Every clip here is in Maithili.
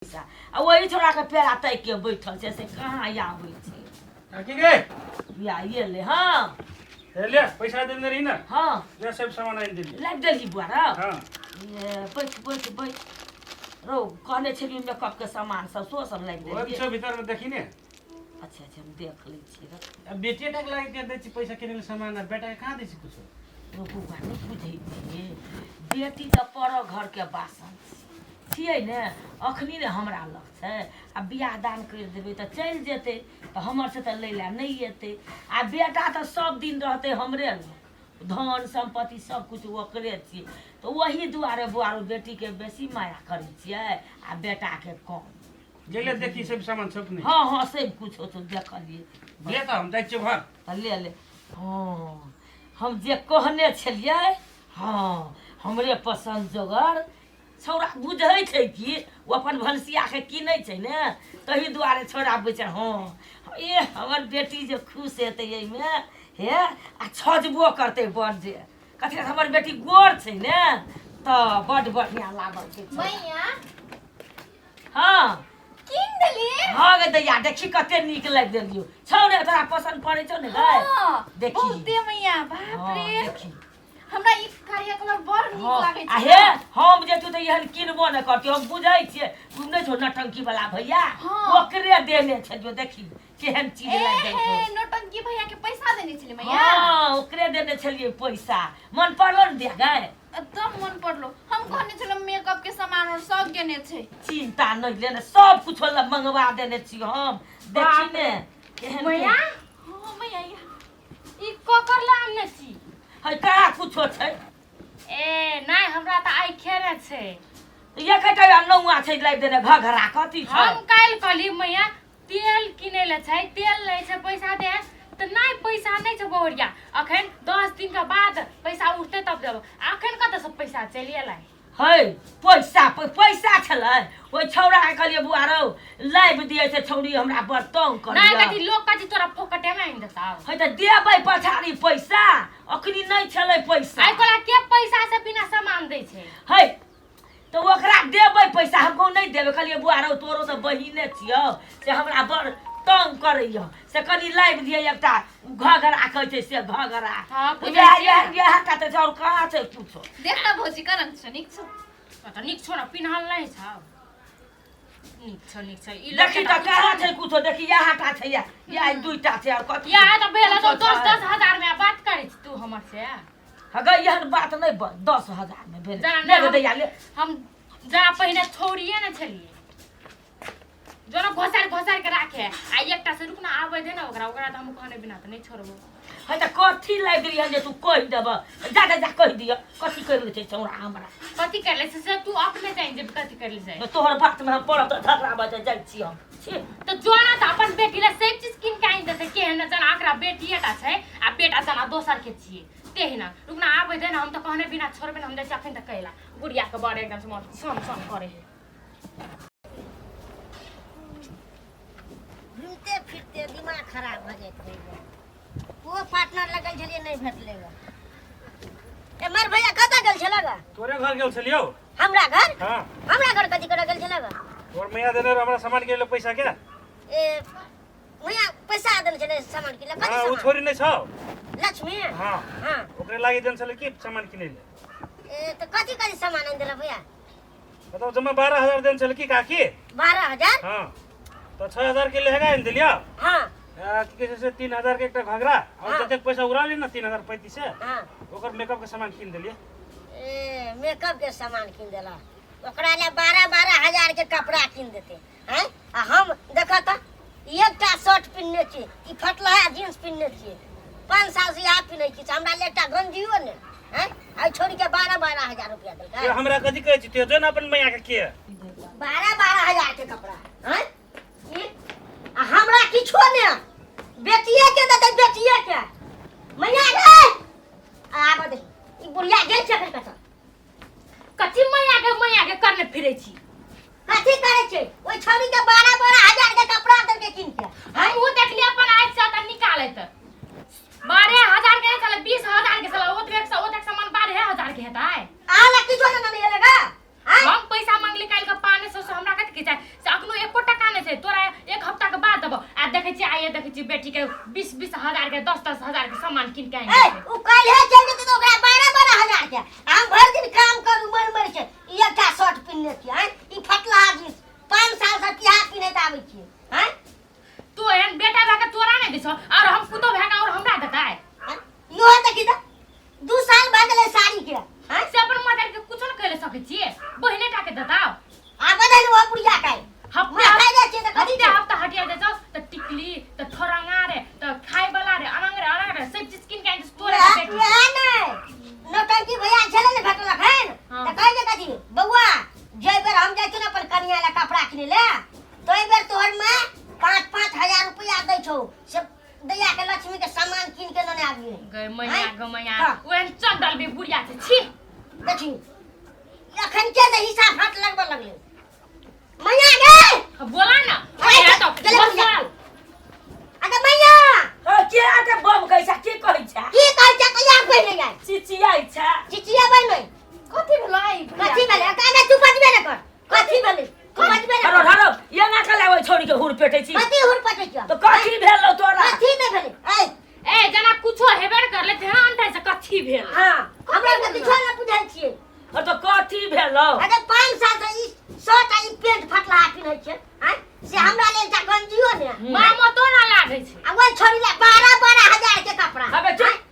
पैसा आ ओही छोड़ाके पेड़ा ताकि के बैठल छै से कहाँ आबै छै। काकी गे। या एलै। हँ। हे ले, पैसा देने रही ना? हँ। ले, सब सामान आनि देलियै। लाबि देलही बुआ रौ? हँ। ए, बैठ बैठ बैठ रौ। कहने छलियै मेकअपके सामान सब, सेहो सब लाबि ओहि देलियै। छौ भीतर मे, देखी ने। अच्छा अच्छा, हम देख लै छियै रौ। आ बेटिए टा के लागि दै छी पैसा किनै लए सामान, आ बेटा के कहाँ दै छी कुछो? रौ बौआ, नहि बुझै छियै, बेटी तऽ पर घरके बासन छियै ने। अखनी ने हमरा लग छै आ बियाह दान करि देबै तऽ चलि जेतै, तऽ हमर से तऽ लै लए नहि एतै। आ बेटा तऽ सब दिन रहतै हमरे लग, धन सम्पत्ति सब किछु ओकरे छियै। तऽ ओही दुआरे बौआ रौ, बेटीके बेसी माया करै छियै आ बेटाके कम। गेले देखी सब सामान सब नहि? हँ हँ, सब कुछ हो देखलियै। ले, तऽ हम जाइ छियौ घर। तऽ ले ले। हँ, हम जे कहने छलियै, हँ, हमरे पसन्द जोगर छौड़ा बुझै छै कि ओ अपन भनसियाके कीनै छै ने, तही दुआरे छौड़ा बुझै छै। हँ, ए हमर बेटी जे खुश हेतै एहिमे हे आ छजबो करतै बड़, जे कथी लए, हमर बेटी गोर छै ने, तऽ बड्ड बढ़िआँ लागल छै छौड़ा। मैया। हँ। कीन देली? हँ गे दैया, देखी कते नीक लागि देलियौ। छौ ने, तोरा पसन्द पड़ै छौ ने गै? हँ। देखी। बहुते मैया, बाप हँ। रे। देखी। हमरा ई करिया कलर बड़ नीक लागै आ छै। हे, हम जे तू तऽ एहन किनबो नहि करतियौ। हम बुझै छियै, तू नहि छौ नटंकी वाला भैया? हँ। ओकरे देने छलियौ। देखी केहन चीज ए लागि जाइ हे छौ। नौटंकी भैया के पैसा देने छलै मैया? हँ, ओकरे देने छलियै पैसा। मन पड़लो ने दे गै? एकदम मन पड़लो। हम कहने छलहुँ मेकअप के सामान और सब गेने छै। चिंता नहि लेने, सब कुछ लए मंगवा देने छी हम। देखी ने केहन। मैया। हँ मैया, ई ककर ला आनने छी? है, कहाँ कुछो छै। ए नहि, हमरा तऽ आइ खेने छै। एकटा नौआ छै लाबि देने घघरा, कथी छै? हम काल्हि कहली मैया तेल किनै लए छै, तेल लै छै, पैसा दे, तऽ नहि, पैसा नहि छै बहुरिया, अखन 10 दिन के बाद पैसा उठतै तब देबो। अखन कतऽसँ पैसा चलि एलै? है, पैसा पैसा छलै ओहि छौड़ाके। कहलियै बुआ रौ, लाबि दियै से छौड़ी हमरा बड़ तंग नहि करैया। कथी लोक कथी तोरा फोकटे मे आनि देतौ? है, तऽ देबै पछाड़ी पैसा, अखनी नहि छलै पैसा। आइ कोला के पैसा से बिना सामान दै छै? है, तऽ ओकरा देबै पैसा, हम कहूँ नहि देबै। कहलियै बुआ रौ, तोरो तऽ बहिने छियौ, से हमरा बड़ तंग करैया, से कनि लाबि दियै एकटा घघरा कहै छै से घघरा। हँ, बुझै इएह छियै। इएह इएह टा तऽ छै, आओर कहाँ छै कुछो? देख ना भौजी, करन छौ, नीक छौ। तऽ नीक छौ ने, पिन्हल नहि छौ, नीक छौ, नीक छौ ई। देखी लड़का तऽ कहाँ छै कुछो? देखी, इएह टा छै, इएह इएह दूटा छै, आओर कथी? इएह तऽ भेल। कुछो 10 छै? 10 हजार मे बात करै छी तू हमर से? हगै, एहन बात नहि। 10 हजार मे भेल। जाना ले हम- दैया, ले। हम जा पहिने छौड़िए ने छलियै, जो ना घोसार घोसार के राखे आ एकटा से। रुक ना, आबै दे ना ओकरा। ओकरा तऽ हम कहने बिना तऽ नहि छोड़बो। है, तऽ कथी लागि गेली हन जे तू कहि देब? जा जा जा, कहि दिअ कथी करि लै छै छौड़ा हमरा। कथी कर ले छै से तू अपने जानि जेबी कथी कर ले छै। तोहर बातमे हम पड़ब तऽ झगड़ा भऽ जाइ छी हम छी। तऽ जो ना, तऽ अपन बेटी ला सब चीज कीन के आनि देतै। केहन जना एकरा बेटिए टा छै आ बेटा जना दोसर के छियै तेहिना। रुक ना, आबै दे ना, हम तऽ कहने बिना छोड़बे ना। हम जाइ छी अखन तक कैला गुड़िया के बड़ एकदम से मन सन सन करे है। घूमते फिरते दिमाग खराब भऽ जाइत रहैया। ओ पार्टनर लगल छलियै, नहि भेटलै ग। ए मर भैया, कतऽ गेल छलऽ ग? तोरे घर गेल छलियौ। हमरा घर? हाँ। हमरा घर कथी करऽ गेल छलऽ ग? तोर मैया देने रहो हमरा सामान के लिए पैसा के। ए मैया पैसा देने छलै सामान किनले? कथी हाँ, ओ सामान? छोरी नहि छौ? लक्ष्मी। हाँ। हाँ। ओकरे लागी देने छलै की सामान किनै ले। ए तऽ कथी कथी सामान आनि देलक भैया? मतलब जमा 12 हजार देने छलै की काकी। 12 हजार? हाँ, तऽ 6 हजार के लहंगा आनि देलियौ। आ, की कहै छै से 3 हजार के एकटा घघरा और जतेक पैसा उड़ा ने, 3035 से ओकर मेकअप के सामान कीन देलियै। ए मेकअप के सामान कीन देलक। ओकरा ले 12-12 हजार के कपड़ा कीन देते हैं आ हम देख तऽ एकटा शर्ट पिन्हने छी, ई फटलहा जींस पिन्हने छियै, 5 साल से इएह पिन्है छी। हमरा ले एकटा गंजियो ने हैं। आ छोड़ी के 12-12 हजार रुपया देलकै। से हमरा कथी कहै छी? तू जो ने अपन मैया के के 12-12 हजार के कपड़ा हैं ई आ हमरा किछो ने। बेटिए के देतै, बेटिए के। मैया रे, आब दे। ई बुढ़िया गेल छै एखन कतऽ? कथी मैया के मैया के करने फिरै छी? कथी करै छै? ओहि छौड़ी के 12-12 हजार के कपड़ा देलकै कीन के। हम ओ देखलियै अपन आँखि से तऽ निकालैत 12 हजार के नहि छलै, 20 हजार के छलै। ओतबे से ओतेक सामान 12 हजार के हेतै? अहाँ लग किछो ने नहि एलै गा? हम पैसा मांगली काल्हि के 500 से, हमरा कथी के छै से अखनो एको टका नहि छै तोरा एक हफ्ता के बाद देबो आ देखै छियै आइए देखै छियै बेटी के 20-20 हजार के 10-10 हजार के सामान कीन के आनि ए देतै। उ काल्हे चलि जेतै तऽ ओकरा 12-12 हजार के आ हम भरि दिन काम करू मरि मरि के ई एकटा शर्ट पिन्हने छियै आँय ई फटलाहा जींस 5 साल से तिहार पिन्हैत आबै छियै आँय तू एहन बेटा भए के तोरा नहि दै छौ और हम पुतोह भए के और हमरा देतै आँय? इहो देखी तऽ 2 साल भए गेलै साड़ी के आँय से अपन मदर के कुछो नहि कहि सकै छियै बहिने टा के देताव आ बदल वो बुढ़िया के हफ्ता माथा जाइ छियै तऽ कथी हफ्ता हफ्ता हटिया जाइ छौ तऽ टिकली तऽ ठोरंगा रे तऽ खाय वाला रे अनंग रे अनंग रे सब चीज कीन के आनि तोरा वएह बेटी वएह नहि नौटंकी भैया छलै ने भेटलक हन हाँ। तऽ कहै जे कथी बौआ जै बेर हम जाइ छियौ ने अपन कनिया लए कपड़ा किनै लए तऽ एहि बेर तोहर माँ 5-5 हजार रुपया दै छौ से दैया के लक्ष्मी के सामान कीन के लेने आबियै। गै मैया आँय? गै मैया हाँ। ओहन चंडल भी बुढ़िया छै छी। देखी अखन के ने हिसाब हाथ लगबऽ लगलै मैया गे। बोला ना। आँय, ओहे तऽ गेलै बुढ़िया। बसल। अरे मैया। हँ, के आके बम कहै छै के कहै छै? की कहै छै कहिया पहिले जाय चिचियाइ छै। चिचियाबै नहि। कथी भेलो आई? कथी भेलै अरे तू बजबे ने कर कथी भेलै तू बजबे ने हरो कर। हरो एना के लाबै छोड़ी के हुर पेटै छी। कथी हुर पटै छियौ? तऽ कथी भेल तोरा? कथी नहि भेलै ऐ। ए जना कुछो हेबे ने करले तेहन अंटाइ से कथी भेल? हाँ हमरा तऽ किछो नहि बुझै छियै। हँ तऽ कथी भेल? अरे 5 साल से ई शर्ट आ ई पेंट फटलाहा पिन्है छियै आँय से हमरा लेल एकटा गंजियो ने। मामो तो ना लागै छै। आ ओहि छोड़ी ले 12-12 हजार के कपड़ा। अबे चुप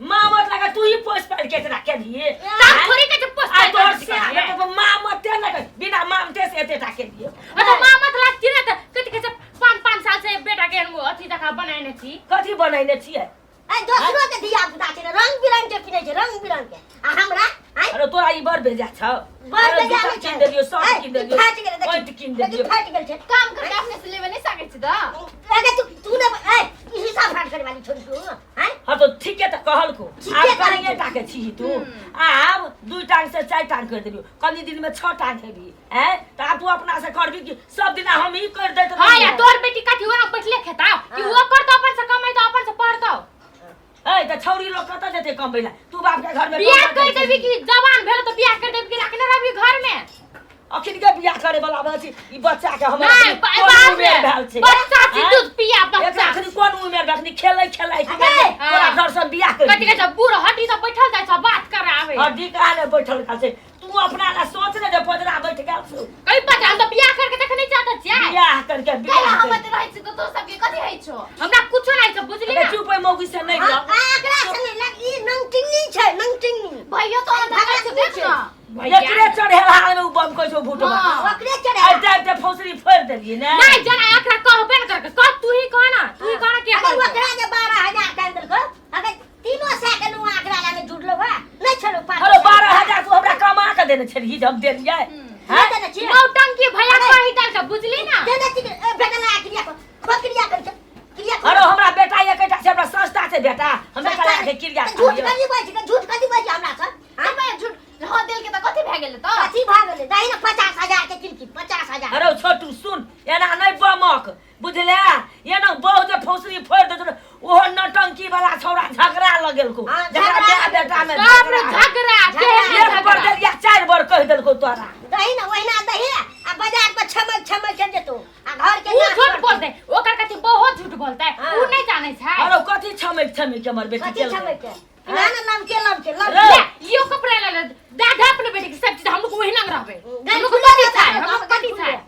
माँ मत लगा तू ही पोस पाल के इतना के लिए। तब थोड़ी के पोस आ तोर से आबे तो माँ मते न कर बिना मामते से एते टा के लिए। अच्छा मामत लागती ने तऽ कथी कहै छै 5-5 साल से बेटा के हम अथी जकाँ बनेने छी। कथी बनैने छियै? ऐ दोसरो के धिया पुता छै ने रंग बिरंग के पिन्है छै रंग बिरंग के आ हमरा आँय अरे तोरा ई बड़ भेजा छौ। बड़ अरे बेजा जूता नहि छै। कीन देलियौ शर्ट ऐ, कीन ई देलियौ फाटि गेलै देखी। पैंट कीन देखी देलियौ। फाटि गेल छै। काम करके अपने से लेबे नहीं सकै छी तऽ। अरे तू तू ने ऐ ई हिसाब फाट करे वाली छोड़ी तू आँय। हाँ तो ठीके तऽ कहलको। ठीके आब कहै कनिये छै। टा के छी तू आब दू टांग से चारि टांग कर देलियौ कनी दिन में छह टांग हेबी हैं तऽ आब तू अपना से करबी कि सब दिना हम ही कर दैत हाँ रहियै? या तोर बेटी कथी ओना बैठले खेता कि वो करतो अपन से कमाई तो अपन से पढ़तो। ए तऽ छौरी लोग कतऽ जेतै कमबै ला तू बाप के घर में बियाह कमा कर दै देबी छही। कि जवान भेल तऽ बियाह कर देबी कि राखने रहबी घर में? अखन के बियाह करे वाला बात छै ई बच्चा के हमर नहीं अखनी कोन बाप उमेर रे भेल छै? बच्चा छी आँय? दूध पिया एकरा बच्चा। अखनी कोन उमेर भेल अखनी खेलै खेलै के अरे! तोरा हाँ। घर से बियाह कर कथी कहै छै बूढ़ हड्डी तऽ बैठल जाइ छै बात करे आवे। हड्डी कहाँ ने बैठल गेल छै तू अपना ला सोच ने जे पजरा बैठ गेल छौ। कई पता हम तऽ बियाह करके देखने चाहत छियै। बियाह करके कैला बियाह हम करके। एते रहै छी तऽ तोर सबके कथी होइ छौ? हमरा कुछो नहीं छै बुझली अबे ना। चुप ओहि मौगी से नहि हाँ, लग। आ, एकरा से नहि लग ई नंगटिंगनी छै नंगटिंगनी। भैया तो अंदर रहै छै देख ना। एकरे चढ़ेला में उ बम कहै छौ भूटवा। हाँ। ओकरे चढ़े। आइ टाइम ते फौसरी फोड़ि देलियै ने। नहीं जना एकरा कहबे न करके कह तू ही कह ना तू ही कह ना के अरे कहलको। ओकरा जे 12 हजार कान देलको अगर तीनो सए के नुआ एकरा लाने जुड़लो बा नहीं छलो पाँच। अरे 12 हजार तू हमरा कमा के देने छलही जे हम देलियै। नहीं हैं? देने छियै। नौटंकी भैया अरे। कही डाल के बुझली ना। देने छी ए, बेटा ला क्रिया को खो क्रिया कर छै क्रिया कर। अरे हमरा बेटा एकटा छै हमरा सस्ता छै बेटा हम बेटा के क्रिया झूठ खालियै। कथी बाजै छै झूठ कथी बाजै हमरा से तऽ भैया झूठ हाँ देल के तऽ कथी भए गेलै तऽ? कथी भए गेलै दही ने 50 हजार के किनकी 50 हजार। अरे छोटू सुन एना नहि बमक बुझले एना बहु जे फौसरी फोड़ि देत ओहो नौटंकी वाला छौड़ा झगड़ा लगेलको। हाँ, झगड़ा झगड़ा माय बेटा में। बाप रे झगड़ा केहन एक बर झगड़ा देलिया चारि बर कहि देलको तोरा। दही ने ओहिना दही आ बाजार पर छमक छमक के जेतो आ घर के ऊ नाश झूठ करतौ। बोलते ओकर कथी बहुत झूठ बोलते। हाँ। ऊ नहीं जाने छै। अरे कथी छमक छमक के हमर बेटी कथी केलकै? छमक के ना ना लमके लमके रे। लमके। ले यो कपड़ा ले ले दादा अपने बेटी के सब चीज हम लोग वही लंग रहबे। गल हम लोग खुला कथी रहता छै है, हम लोग गल कथी खुला। छै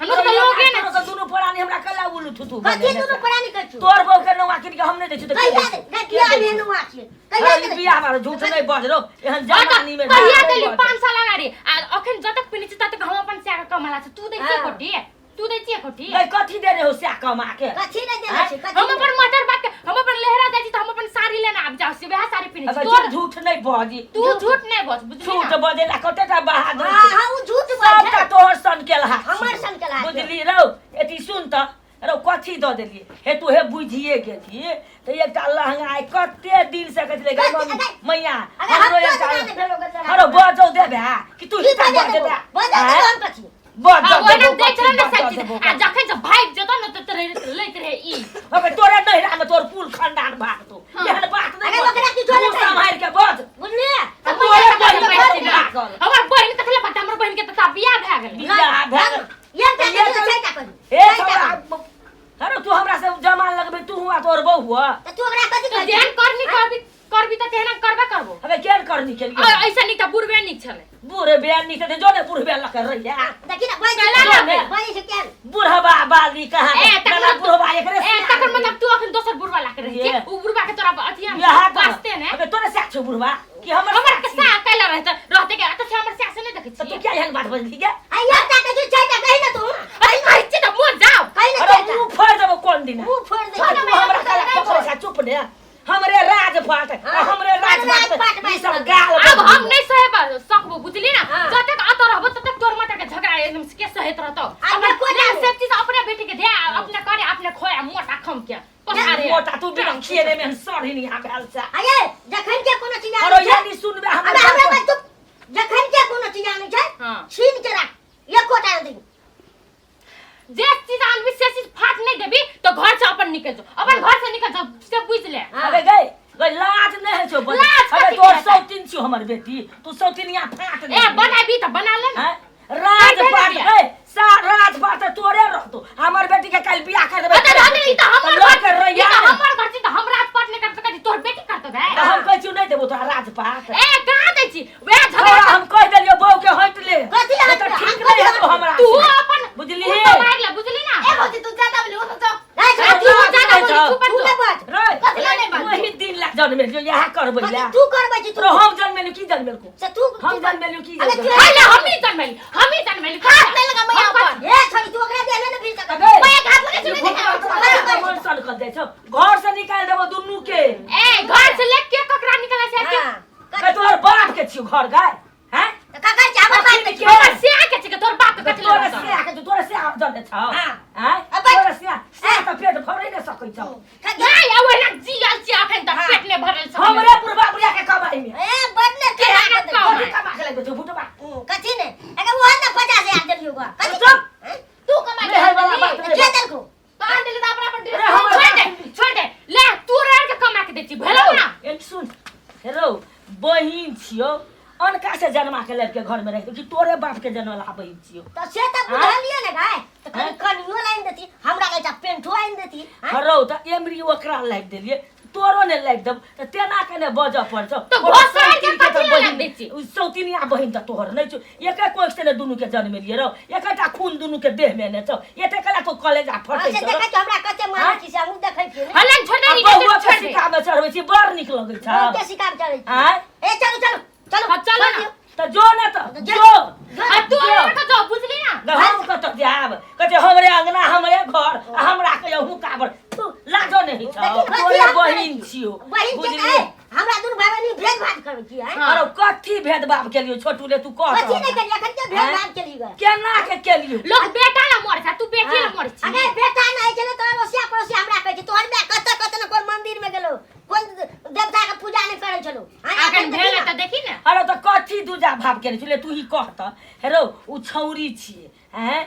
हम लोग तऽ लोगे ने। तोरा दुनू प्राणी हमरा कला उलू थुथू कथी बनेने दुनू छै। प्राणी कहै छौ? तोर बहू के नौआ कीन के हम नहि दै छी तऽ के कहिया दै दे छै? गै के बियाह दै भेल छै? नुआ छियै कहिया अरे ई दे बियाह मारो झूठ नहि बज रौ एहन हाँ तऽ जमानी में कहिया झूठ नहि देली बज। 5 साल अगाडि आ अखन जतक पिन्है छी ततक हम अपन स्याह कमाला छै तू दै छियै हाँ। कोटी तू दै छियै कोटी। गै कथी देने हो स्याह कमा के? कथी नहि देने छै कथी हम नहि? अपन मदर बाप के हम अपन लहरा जाइ छी तऽ हम अपन साड़ी लेने आबि जाउ से वएह साड़ी पिन्है अगर छी तोर झूठ नहि बजी। तू झूठ नहि बज बुझली झूठ ना। बजेला कतेटा बहादुर हाँ छै। हाँ उ झूठ बोलै सबटा छै। तोहर सन केलहा हमर सन केलहा छियै। बुझली रौ एती सुन तऽ रौ कथी दऽ देलियै हे तू हे बुझिए गेली तऽ एकटा लहंगा आइ कते दिन से कहै छलै गै कथी- मम्मी अरे- मैया अरे हमरो हम एकटा तो नहि भेलो गो। अरे बजौ देबे कि तू की ही टा बजै बज देबो? देबे? बजै आँय? देबो हम कथी? बज हाँ, देबो ओहिना दै कथी, छलै ने बज सब चीज देबो आ कथी। जखन से भागि जेतौ ने तऽ तोरे लैत रहे ई। अबे तोरे नैहरा में तोर कुल खानदान भागतो एहन बात नहीं अरे बज। ओकरा किछो नहि मुँह कही। सम्हारि के बज। बुझलियै? आ तोरे हमर बहिन बहिन भागल। हमर बहिन कथी लए भागतै? हमर बहिन के तऽ बियाह भए गेलै। बियाह भए गेल। ये कही ए छौड़ा, अरे तू हमरा से जमान लगबे, तू हुआ तोर बहू हुआ। त तू ओकरा कथी तो कहै जेहन करनी करबी करबी त तेहन करबे करबो। अबे केहन करनी के लिए? और ऐसा निक त बुढ़बे निक छले। बूढ़े बेल निक छले, जो ने बूढ़ बेल लकर रहिया। देखी ना बाजी चला छै, ना। बाजी छै केहन? बुढ़बा बाली कहाँ? ए, तखन नाना बुढ़बा एकरे ए तखन मतलब तू अखन दोसर बुढ़बा लाके रही ये। छी, उ बुढ़बा के तोरा अथिया बियाह कर। वास्ते ने। अबे तोरे साथ छौ बुढ़बा कि हमर हमर साथ के छी? सा कैला रहते रहते के त हमर सास से नहीं देखै त तू छी। क्या एहन बात बजली गे? आ एकटा के जे छै त कही ना तू। अरे कहै छी त मोर जाओ। कही ना अरे छै। मुंह फोड़ देबो कोन दिन। मुंह फोड़ दे। तू हमरा काला पकड़ै छा, चुप ने। हमरे राज फाट हाँ। हमरे राज राज फाट फाट ई सब गाल अब बजली। हम नहीं सहे पर सकबो, बुझली ना? हाँ। जतेक अत रहबो ततेक तोर माता के झगड़ा एकदम के सहैत रहतो। आ अपन कोई ले नहीं। सब चीज अपने बेटी के दे, अपने करे अपने खोया मोटा खम के पसारे। मोटा तू बिना खिएने में सड़ी नहीं भेल छा। अये जखन के कोनो चीज अरे आनै छै, यानी सुनबे हमर अबे हमरा बात। बात चुप। जखन के कोनो चीज आनै छै, हाँ। छीन के राख, एकोटा नहि देबी। जे चीज आनबी से चीज फाट नहीं देबी तो घर से अपन निकल जाओ, अपन घर से निकल जाओ से बुझ ले। हाँ। अबे गई गई लाज नहीं है छौ बड़ी। लाज अबे कथी तोर के हेतै? सौतीन छियौ हमर बेटी, तू सौतीनिया फाट ए नहीं। बनाबी त बना ले ना। हैं? राज करबे ने पाट बियाह। गई सा राज पाट तोरे रहतो, हमर बेटी के काल बियाह कर देबै। अरे रहते ई त हमर लऽ घर के रहिया। ई त हमर घर छी त हम राज पाट नहीं कर सकै छी, तोहर बेटी करतो बे। तऽ हम कहै छियौ नहीं देबो तोरा राज पाट। ए कहाँ दै छी वएह छोड़ा, झगड़ा। हम कहि देलियौ बहू के हटि ले। कथी नहि हटि तऽ ले? ठीक हम नहि कथी हेतौ हटि ले? हमरा तू से। अपन बुझलिही? तू तो मारि ले, बुझली ना? ए भौजी तू ज्यादा बोली, ओ तो जाओ। नहीं, ए, तू तू लाज ज्यादा नहि बोली, छौ। चुप तू जो। नहि बाज। रे, कथी लए नहि बाजू? वही दिन ला जनमेलियौ, इएह करबै कथी ला। तू करबै छी तू? रो हम जनमेलियौ की जनमेलको? से तू हम जनमेलियौ की अबे जनमेलको? तू- हाय ले हमही जनमेली, हमही जनमेली। हाथ नहीं लगा मैया पर। ए छोरी, तू ओकरा देले ने भीड़ तक। अबे, मैया के हाथ लगे छै, नहीं देखा। मन सन कर जाइ छौ, घर से निकालि देबो दुनू के। ए घर से ले के ककरा निकलै छै के? हाँ। कहे तोहर बाप के छियौ घर गाय हैं? तऽ ककर छै? हमर बाप के छियौ। हमर सिया के छै के तोहर बाप के कथी तोरे ले रहतौ? सिया के तोरे सिया जने छौ हाँ। हैं? अबे- तोरे सिया सिया तऽ पेट भरै ने सकै छौ। नहीं अब ओहिना जियल छी अखन तक हाँ। पेट नहि भरल छै। हमरे बुढ़बा बुढ़िया के कमाई में ए बड ने केना कमा के देलको। कमाई? कथी कमा के लगबै छौ बुढ़बा? कथी ने अगर ओहो ने 50,000 देलियौ गो। कथी? चुप। हैं? तू कमा के नहीं है वाला देली। बात नहीं। के देलको? तोहर देली तऽ अपना अपन ड्रेस अरे हमर छोड़ दे, छोड़ दे ले तू रे के कमा के दै छी भेलौ ना? ए सुन हेलो, बहिन छियौ, अनका से जन्मा के लड़के घर में रख कि तोरे बाप के जन्मला बहिन छियौ। तऽ से तऽ बुझलियै ने गाय, तऽ कनि कनियो लानि देती हमरा, लए एकटा पेंटो आनि देती। हैं? हरौ तऽ एमरी ओकरा लाबि देलियै, तोरो ने लाबि देब तऽ तेना के ने बजऽ पड़तौ। तऽ घोसर के कथी लए लाबि दै छी? सौतिनिया बहिन तऽ तोहर नहि छौ, एके कोख से ने दुनू के जन्मेलियै रौ, एकेटा खून दुनू के देह में ने छौ, एते कला तो कलेजा हाँ, फटै से छौ। देखै छियै हमरा कते मानै छी से हमहूँ देखै छियै ने। हलन छोड़ दे आ रे, बौआ के छोड़ दे। सिक्का में चढ़बै छी, बड़ नीक लगै छौ। बहुते शिकार चढ़ै छी। आँय? ए चलू चलू चलू। हाँ, चलो ना। छोड़ दियौ। तऽ जो ने तऽ जो। जो। जो। आ तू जो। रे के जो बुझली ना? ग हम कतऽ जायब? कहै छै हमरे अंगना हमरे घर आ हमरा के अहूँ काबर तू लाजो नहि छौ। देखी, कथी तोरे हम करै बहिन छी? छियौ। बहिन छियै बुझलियै? तऽ, ए, हमरा दुनू भाय बहिन भेदभाव करै छी, आँय? हाँ। अरे कथी भेदभाव केलियौ छोटू ले तू कह कथी तऽ नहि हमरा। केलियै? एखन के भेदभाव केलियै ग? केना के केलियौ? लोग बेटा ला मरै छै तू बेटी ला मरै छी। अगे बेटा नहि छलै तोहर ओसिया पड़ोसिया हमरा कहै छै तोहर माय कतऽ कतऽ ने कोन मंदिर में गेलो, कोन देवता के पूजा नहि करै छलो। आँय, अखन एखन भेल देखी तऽ देखी ने। अरे तऽ कथी दूजा भाव केने छलै तू ही कह तऽ। हेरो उ छौरी छियै हैं,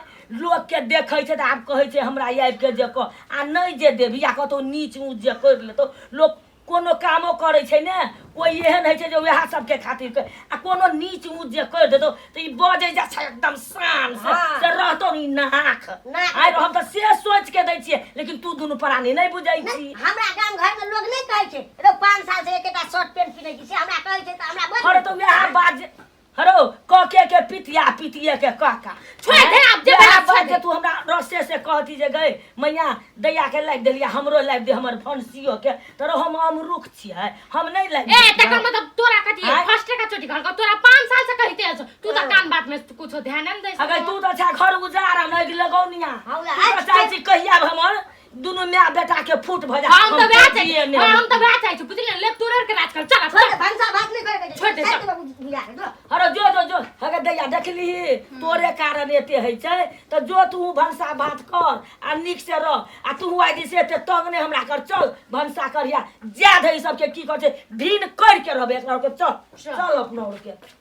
लोकके देखै छै तऽ आब कहै छै हमरा आबि के जे कह आ नहि जे देबही आ कतहु नीच ऊँच जे करि लेतौ। लोक कोनो कामो करै छै ने, कोइ एहन होइ छै जे वएह सबके खातिर कर आ कोनो नीच ऊँच जे करि देतौ तऽ ई बजै जा छै एकदम शान से। हाँ। से रहतौ ई नाक। नाक। आइ हम तऽ से सोचि के दै छियै, लेकिन तू दुनू प्राणी नहि बुझै नहि, छी। हमरा गाम घर में लोग नहि कहै छै रो 5 साल से एकेटा शर्ट पेंट पिन्है छी, से हमरा कहै छै तऽ हमरा बड़ हरो तऽ वएह बात जे हरो कके के पितिया पितिये के काका छोड़ दे आब जे वएह भेल छोड़ बात दे। जे तू हमरा रसे से कहती जे गई मैया दैया के लाबि देलियै हमरो लाबि दे हमर भनसियो के, तऽ रौ हम अमरुख छियै, हम नहि लाबि ए देतियै। तकर मतलब तोरा कथी आँय? फर्स्ट का चोटी घर तोरा 5 साल से कहिते आयल छौ, तू तऽ कान बात में कुछो ध्यान नहि दै अगर तू तऽ छा घर उजाड़ नहि लगौनिया, हाँ, तू तऽ चाहै छी कहिया हमर दुनू माय बेटा के फूट भऽ जाय। हम तऽ वएह जिए चाहै नहि। हाँ, हम तऽ वएह चाहै छी बुझलियै ले तोरे के राज कर चल छोड़ दे, चल। भनसा भात नहि करे के छोड़ दे, छै। चल। बाबू बुझा के जो। अरे जो जो जो हगे दैया देखलिही तोरे कारण एते होइ छै तऽ जो तू भनसा भात कर आ नीक से रह आ तू आइ जे से एते तंग नहि हमरा कर, चल भनसा करिया जा धरि सबके की कर छै भिन कर के रहबे एकरा के, चल चल अपना और के।